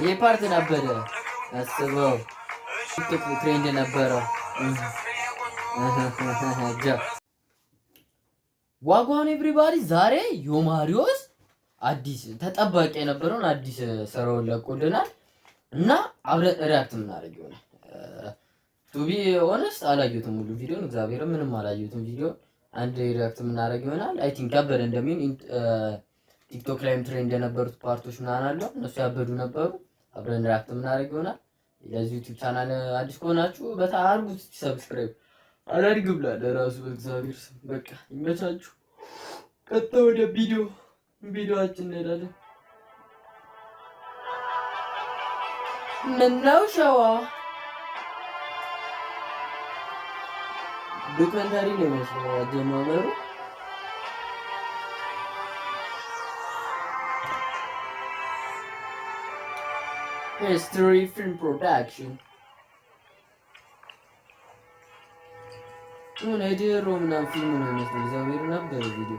ይሄ part ነበረ አስበው፣ ቲክቶክ trend ነበረው። Wagwan everybody፣ ዛሬ ዮማሪዮስ አዲስ ተጠባቂ የነበረውን አዲስ ስራውን ለቆልናል እና አብረን react የምናደርግ ይሆናል። To be honest አላየሁትም ሙሉ ቪዲዮን፣ እግዚአብሔር ምንም አላየሁትም ቪዲዮ። አንድ react የምናደርግ ይሆናል። I think ያበደ እንደሚሆን፣ ቲክቶክ ላይም trend የነበሩት part ኦች ምናምን አሉ፣ እነሱ ያበዱ ነበሩ። አብረን react የምናደርግ ይሆናል። ለዚህ ዩቲዩብ ቻናል አዲስ ከሆናችሁ በጣም አድርጉት subscribe። አላድግ ብሏል ራሱ በእግዚአብሔር ስም። በቃ ይመቻችሁ። ቀጥታ ወደ ቪዲዮአችን እንሄዳለን። ምነው ሸዋ documentary ነው የሚመስለው አጀማመሩ። History Film Production የሆነ የድሮ ምናምን ፊልም ነው የሚመስለው። እግዚአብሔር ነበር ቪዲዮ።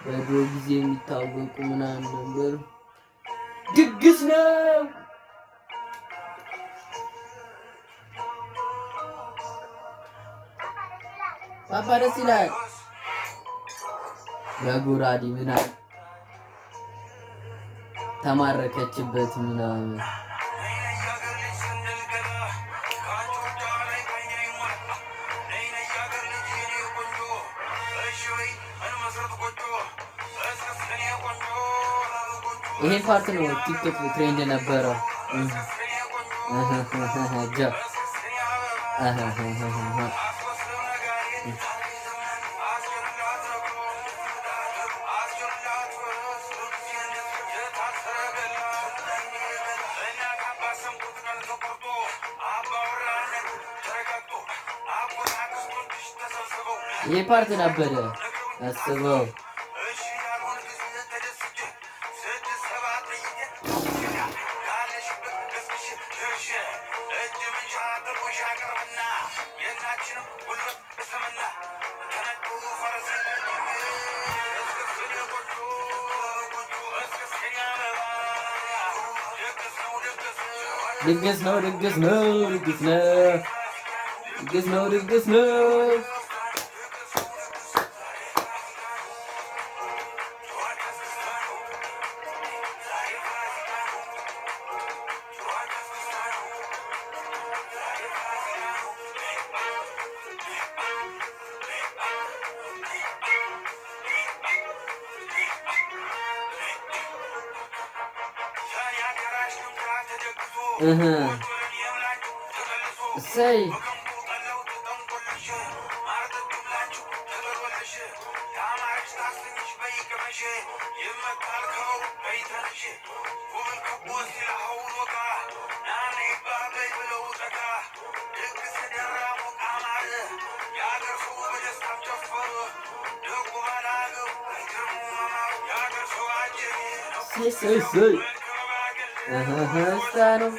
በድሮ ጊዜ የሚታወቁ ምናምን ነበሩ። ድግስ ነው። ፓፓ ደስ ይላል። በጎራዴ ምናምን ተማረከችበት ምናምን። ይሄን part ነው ቲክቶክ trend የነበረው። ይሄ part ነበረ አስበው። ድግስ ነው፣ ድግስ ነው፣ ድግስ ነው፣ ድግስ ነው፣ ድግስ ነው። እሰይ፣ እሰይ እሰይ ነው።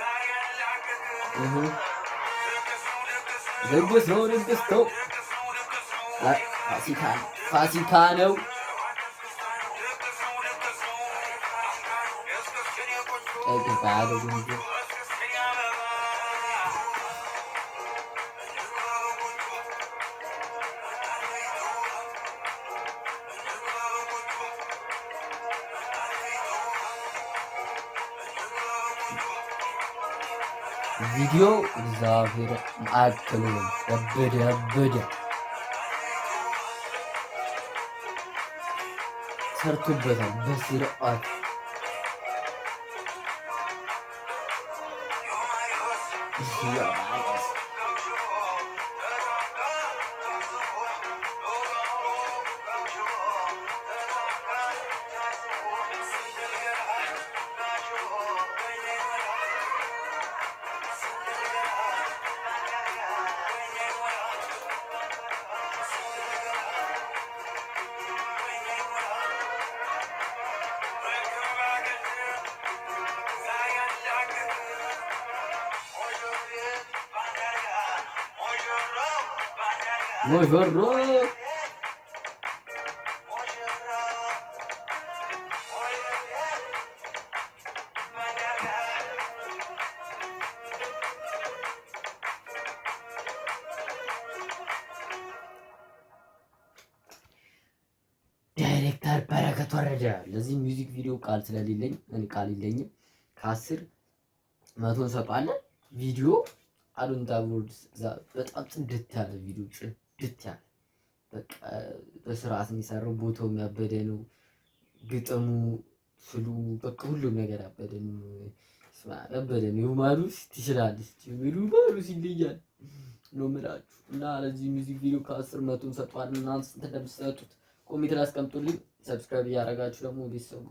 ድግስ ነው፣ ድግስ ነው። ፋሲካ ፋሲካ ነው። ቪዲዮ እግዚአብሔር አክሉ ያበደ ያበደ ሰርቶበታል በስርዓት። ሙሽሮ ዳይሬክተር በረከት ወረደ። ለዚህ music video ቃል ስለሌለኝ እኔ ቃል የለኝም። ከ10 100 እንሰጠዋለን። ቪዲዮ አሉንታ ቦርድ በጣም ጽድት ያለ ቪዲዮ፣ ጽድት ያለ በቃ በስርዓት የሚሰራው፣ ቦታው የሚያበደ ነው። ግጥሙ፣ ፍሉ፣ በቃ ሁሉም ነገር ያበደ ነው። ያበደ ነው። ዮማሩስ ትችላለች። ዮማሩስ ይለያል ነው የምላችሁ። እና ለዚህ music video ከ10 100 እንሰጠዋለን። እናንተ ስንት እንደምትሰጡት comment ላይ አስቀምጡልኝ። Subscribe እያደረጋችሁ ደግሞ ቤተሰቡ